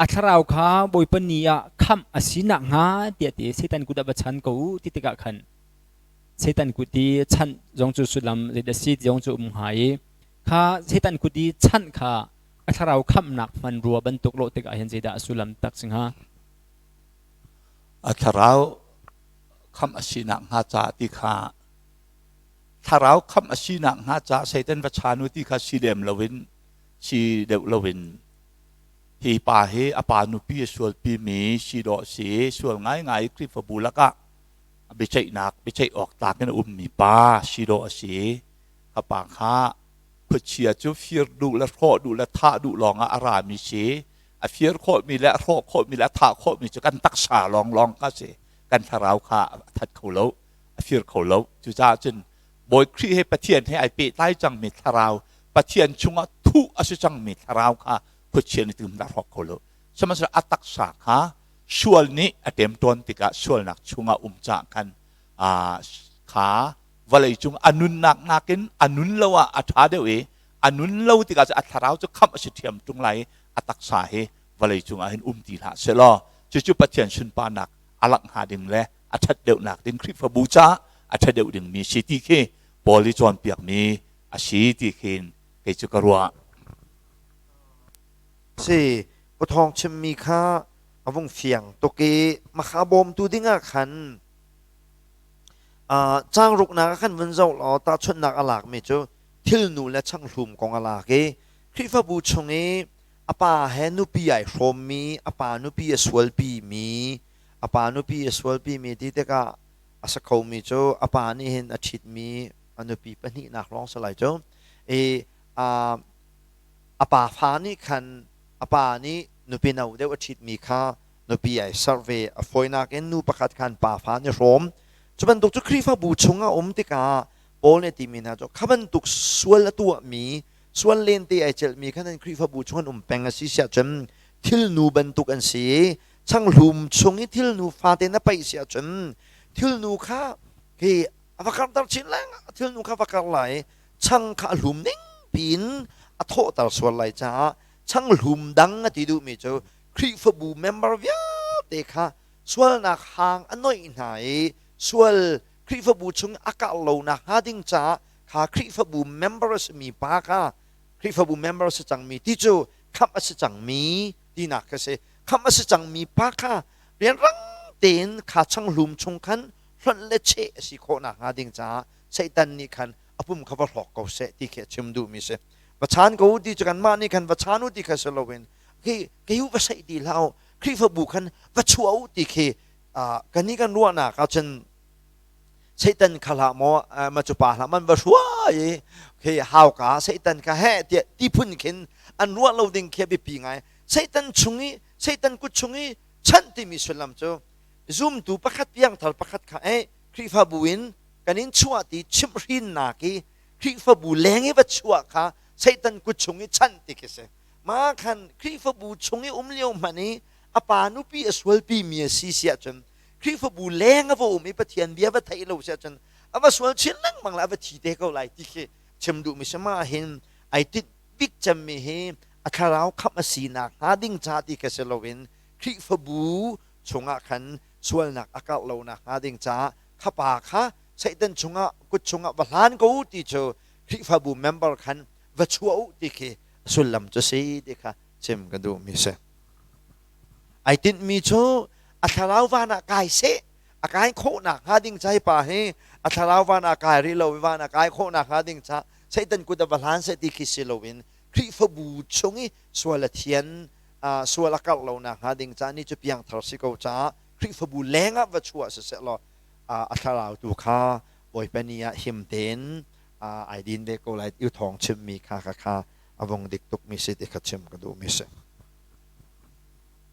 A thlarau kha Bawipa ni ah khamh a si nakhnga tiah ti Satan kut ah va chan ko u ti tikah khan Satan kut i chanh zong cu sullam zeidah si ti zong cu um hnga i kha Satan kut i chanh kha a thlarau khamhnak hmanrua bantuk lawh tikah hin zeidah a sullam tak si hnga? A thlarau khamh a si nakhnga ca ti kha thlarau khamh a si nakhnga ca Satan va chan u ti kha si lem loin si deuh loin hi pa hi a pa nupi a sualpi mi si dawh si sual ngaingai Khrihfabu lakah biaceihnak biaceih awk tlak in a ummi pa si dawh a si. Ka pa kha khuachia cu fir duh le hrawh duh le thah duh lawngah a rami si. A fir khawhmi le a hrawh khawhmi le a thah khawhmi cu kan taksa lawnglawng kha si. Kan thlarau kha a that kho lo, a fir kho lo. Cucaah cun Bawi Khrih he Pathian he ai pehtlai cangmi thlarau, Pathian chungah thuh a si cangmi thlarau kha khuachia nih tum dah hrawk kho lo. Sihmanhsehlaw a taksa kha sual nih a ṭemṭawn tikah sualnak chungah um caah khan kha vawlei cung a nunnak nakin a nun lo ah a ṭha deuh i a nun lo tikah cu a thlarau cu khamh a si ṭhiam ṭung lai i a taksa hi vawlei cungah hin um ti hlah sehlaw cucu Pathian sunparnak a langh hnga ding le a ṭhat deuhnak ding Khrihfabu caah a ṭha deuh dingmi si ti khi Paul i cawnpiakmi a si ti khin kei cu ka ruah. Si, Pu Thawng chimmi kha a vung fiang tuk i makha bawmtu dingah khan caang ruknak ah khan vun zoh law tahchunhnak a lakmi cu thilnu le changhlum kong a lak i Khrihfabu chung i a pa he nupi ai hrawmmi, a pa nupi a sualpimi, a pa nupi a sualpimi ti tikah a sa khomi cu a pa nih hin a ṭhitmi a nupi pahnihnak lawng si lai cu. I a pa fa nih khan a pa nih nupi no deuh a ṭhitmi kha nupi ai serh ve. A fawinak in nu pakhat khan pa fa an i hrawm. Cu bantuk cu Khrihfabu chung a um tikah Paul nih a timi hna cu kha bantuk sual a tuahmi, sual lente ai celhmi khan an Khrihfabu chung an um peng a si siah cun thilnu bantuk an si i changhlum chung i thilnu fate na paih si ahcun thilnu kha hi a va karter chin lengah thilnu kha va kar lai i chang kha a hlum ning piin a thawhter sual lai caah changhlum dang a ti duhmi cu Khrihfabu member vialte kha sualnak hang a noih hna i sual Khrihfabu chung a karh lonak hnga ding caah kha Khrihfabu member a simi pa kha Khrihfabu member a si cangmi ti cu khamh a si cangmi tinak kha si. Khamh a si cangmi pa kha rianrang tein kha changhlum chung khan hlonh le cheh a si khawh nakhnga ding caah Satan nih khan a pum kha va hrawk ko seh ti khi a chim duhmi si. Va chan ko u ti cu kanmah nih khan va chan u ti kha si loin khi kei u va saih ti hlah u Khrihfabu khan va chuah u ti khi kannih kan ruahnak ahcun Satan kha hlah maw ma cu pa hlah man va hruai i khi hauka Satan kha heh tiah ti phun khin an ruah lo ding khi a biapi ngai. Satan chung i Satan kut chung i chanh timi sullam cu zumtu pakhat piangthar pakhat kha eh Khrihfabu in kan in chuah ti chimhhrinnak i Khrihfabu leng i va chuah kha Satan kut chung i chanh ti khi si. Mah khan Khrihfabu chung i um lio hmanh i a pa nupi a sualpi mi a si si ahcun Khrihfabu leng a va um i Pathian bia va theih lo si ahcun a va sual chin lengmang le a va thi te ko lai ti khi chim duhmi si. Mah hin ai tinh bik cemmi hi a thlarau khamh a sinak hnga ding ca ti kha si loin Khrihfabu chungah khan sualnak a karh lonak hnga ding caah kha pa kha Satan chungah kut chungah va hlan ko u ti cu Khrihfabu member khan va chuah u ti khi sullam cu si ti kha chim ka duhmi si. Ai tinhmi cu a thlarau van ah kai seh a kai khawhnak hnga ding ca hi pa hi a thlarau van ah kai rih lo i van ah kai khawhnak hnga ding ca Satan kut a va hlan seh ti khi si loin Khrihfabu chung i sual a thian sual a karh lonak hnga ding ca ni cu piangthar si ko caah Khrihfabu leng ah va chuah siseh law a thlarau tu kha Bawipa ni ah him tein ai din ve ko lai u thawng chimmi kha kha kha a vung dik tukmi si ti kha chim ka duhmi si.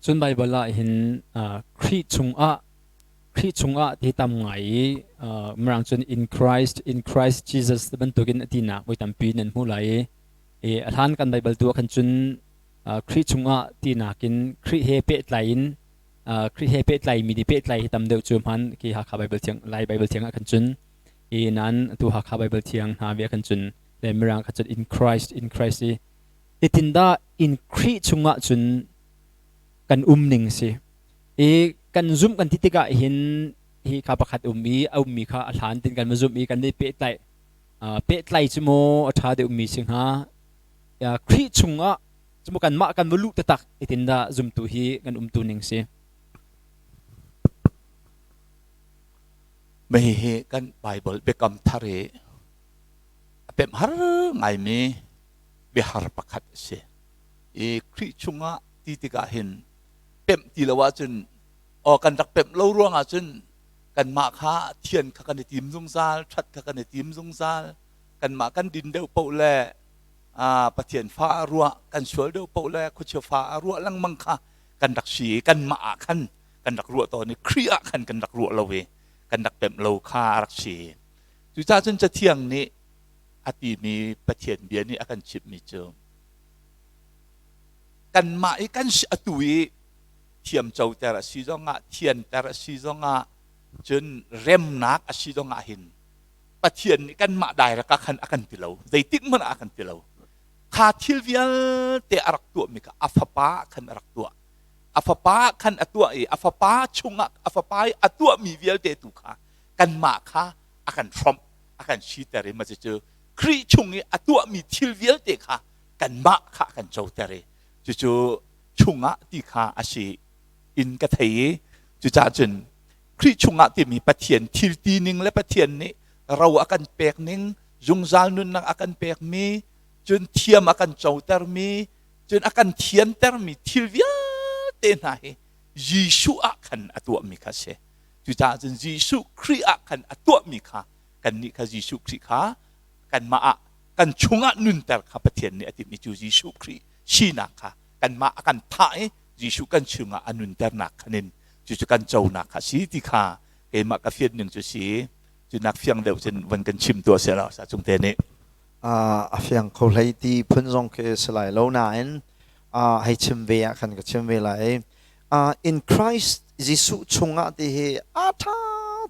Cun Baibal ah hin Khrih chungah Khrih chungah ti tam ngai i Mirang cun in Christ in Christ Jesus bantukin a tinak voi tampi nan hmuh lai i a hlan kan Baibal tu ah khan cun Khrih chungah tinak in Khrih he pehtlai in Khrih he pehtlai mi nih pehtlai hi tam deuh cu hman khi Hakha Baibal Thiang Lai Baibal Thiang ah khan cun i nan tu Hakha Baibal Thiang hna ve khan cun le Mirang kha cun in Christ in Christ i hitin dah in Khrih chungah cun kan um ning si. I kan zumh kan ti tikah hin hi kha pakhat um i a ummi kha a hlan tin kan va zumh i kan i pehtlai pehtlai cu maw a ṭha deuh mi si hnga? Khrih chungah cu maw kanmah kan va luh taktak itin dah zumtu hi kan umtu ning si. Mah hihi kan Bible biakam thar i a pemh har ngaimi biahar pakhat a si. I Khrih chungah ti tikah hin pemh ti lo ahcun aw kan rak pemh lo ruangah cun kanmah kha thian kha kan i tim zungzal, ṭhat kha kan i tim zungzal, kanmah kan din deuh paoh le Pathian fa a ruah, kan sual deuh paoh le khuachia fa a ruah lengmang kha kan rak si i kanmah ah khan kan rak ruah tawn i Khrih ah khan kan rak ruah lo i kan rak pemh lo kha a rak si. Cucaah cun Cathiang nih a timi Pathian bia nih a kan chimhmi cu kanmah i kan atu i thiamcoter a si zongah thianter a si zongah cun remnak a si zongah hin Pathian nih kanmah dairek ah khan a kan ti lo zeitik hmanh ah a kan ti lo. Kha thil vialte a rak tuahmi kha a fapa khan a rak tuah. A fapa khan a tuah i a fapa chungah a fapa i a tuahmi vialte tu kha kanmah kha a kan hrawmh a kan siter i mah cucu Khrih chung i a tuahmi thil vialte kha kanmah kha a kan coter i cucu chungah ti kha a si in ka thei i cucaah cun Khrih chungah timi Pathian thil ti ning le Pathian nih ro a kan pek ning zungzal nunnak a kan pekmi cun thiam a kan cotermi cun a kan thiantermi thil vialte hna hi Jesuh ah khan a tuahmi kha a si. Cucaah cun Jesuh Khrih ah khan a tuahmi kha kannih kha Jesuh Khrih kha kanmah ah kan chungah nunter kha Pathian nih a timhmi cu Jesuh Khrih sinak kha kanmah a kan thah i Jesuh kan chungah a nunternak khan in cucu kan conak kha si ti kha keimah ka fian ning cu si. Cu nak fiang deuh cun van kan chim tuah seh law sa cung te nih. A fiang kho hlei ti phun zong khi si lai lo nain hei chim ve ah khan ka chim ve lai. In Christ Jesuh chungah ti hi a ṭha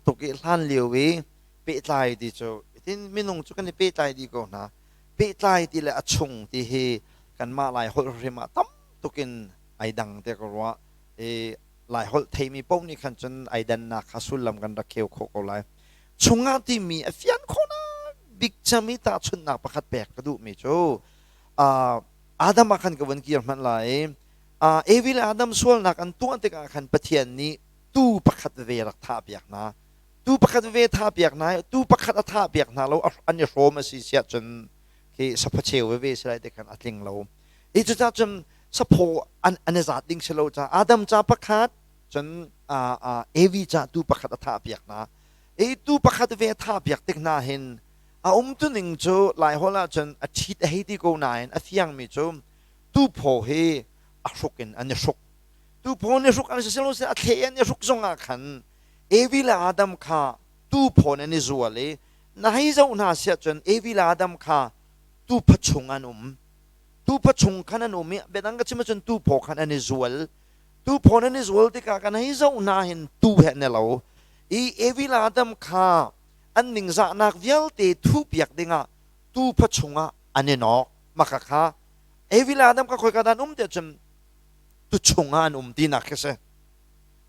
tuk i hlan lio i pehtlai ti cu itin minung cu kan i pehtlai dih ko hna. Pehtlai ti le a chung ti hi kanmah Lai holh hrim ah tam tuk in ai dang te ka ruah. I Lai holh theimi paoh nih khan cun ai dannak kha sullam kan rak kheu khawh ko lai. Chungah timi a fian khawhnak bik cem i tahchunhnak pakhat pek ka duhmi cu Adam ah khan ka vun kir hmanh lai. Evi le Adam sualnak an tuah tikah khan Pathian nih tuu pakhat veve rak thahpiak hna. Tuu pakhat veve thahpiak hna i tuu pakhat a thahpiak hna lo an i hrawm a si siah cun khi saphacheu veve si lai ti khan a tling lo. Hi cucaah cun saphaw an an i zat ding si lo caah Adam ca pakhat cun Evi ca tuu pakhat a thahpiak hna. Hi tuu pakhat ve a thahpiak tik hna hin a umtuning cu Laiholh ah cun a ṭhit a hei ti ko nain a fiangmi cu tuphaw hi a hruk in an i hruk. Tuphaw an i hruk an si silo a thle an i hruk zongah khan Evi le Adam kha tuphaw in an i zual i na hei zoh hna siah cun Evi le Adam kha tupha chung an um. Tupha chung khan an um i biadang ka chim ahcun tuphaw khan an i zual. Tuphaw an i zual tikah kan hei zoh hna hin tu he an i lo. I Evi le Adam kha an ningzahnak vialte thuhpiak dingah tufa chungah an i nawk. Maka kha Evi le Adam kha khoika dah an um tiah cun tu chungah an um tinak khi si.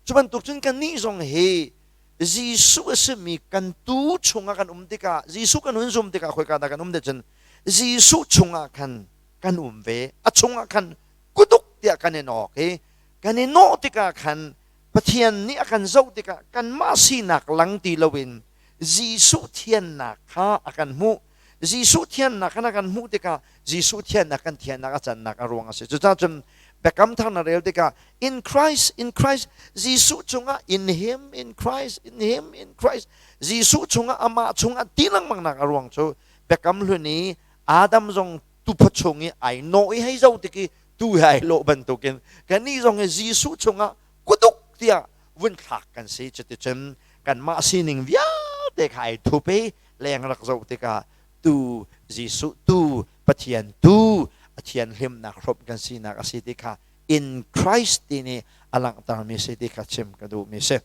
Cu bantuk cun kannih zong hi Jesuh a simi kan tu chungah kan um tikah Jesuh kan hun zum tikah khoika dah kan um tiah cun Jesuh chungah khan kan um ve. A chungah khan kuduk tiah kan i nawk i kan i nawh tikah khan Pathian nih a kan zoh tikah kanmah sinak lang ti loin Jesuh thiannak kha a kan hmuh. Jesuh thiannak khan a kan hmuh tikah Jesuh thiannak kan thiannak a cannak a ruang a si. Cucaah cun Biakam Thar na rel tikah in Christ, in Christ, Jesuh cungah in him, in Christ, in him, in Christ, Jesuh chungah amah chungah ti lengmangnak a ruang cu Biakam Hlun i Adam zong tupha chung i ai nawh i hei zoh tik i tu he ai lawh bantukin kannih zong hi Jesuh chungah kuduk tiah vun thlak kan si. Cuticun kanmah sining vialte kha ai thup i leng rak zoh tikah tu Jesuh tu Pathian tu a thianhlimnak hrawmh kan sinak a si ti kha in Christ ti nih a langhtermi si ti kha chim ka duhmi si.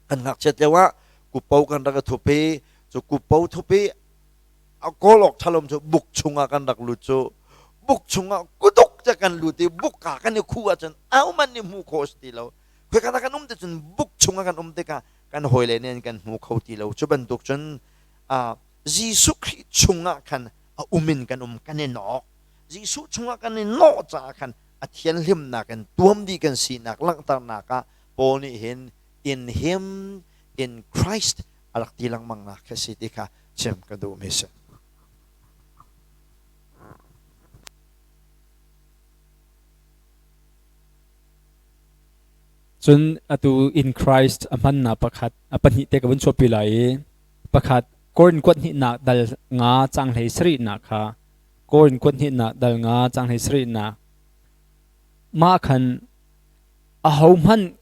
Kan ngakchiat lio ah kupo kan rak i thup i cu kupo thup i a kawl awk ṭhalom cu buk chungah kan rak lut cu buk chungah kuduk. Buk ca kan lut i buk ka kan i khuh ahcun ahohmanh nih hmuh khawh a si ti lo. Khoika dah kan um ti cun buk chungah kan um tikah kan hawile nih an kan hmu kho ti lo. Cu bantuk cun Jesuh Khrih chungah khan a um in kan um kan i nawk. Jesuh chungah kan i nawh caah khan a thianhlimnak in tuam dih kan sinak langhternak ah Paul nih hin in him in Christ a rak ti lengmang nak khi a si ti kha chim ka duhmi si. Cun atu in Christ a hmannak pakhat a pahnih te ka vun chuahpi lai i pakhat Korin kuat hnihnak dal nga cang hlei sarihnak kha Korin kuat hnihnak dal nga cang hlei sarihnak mah khan ahohmanh.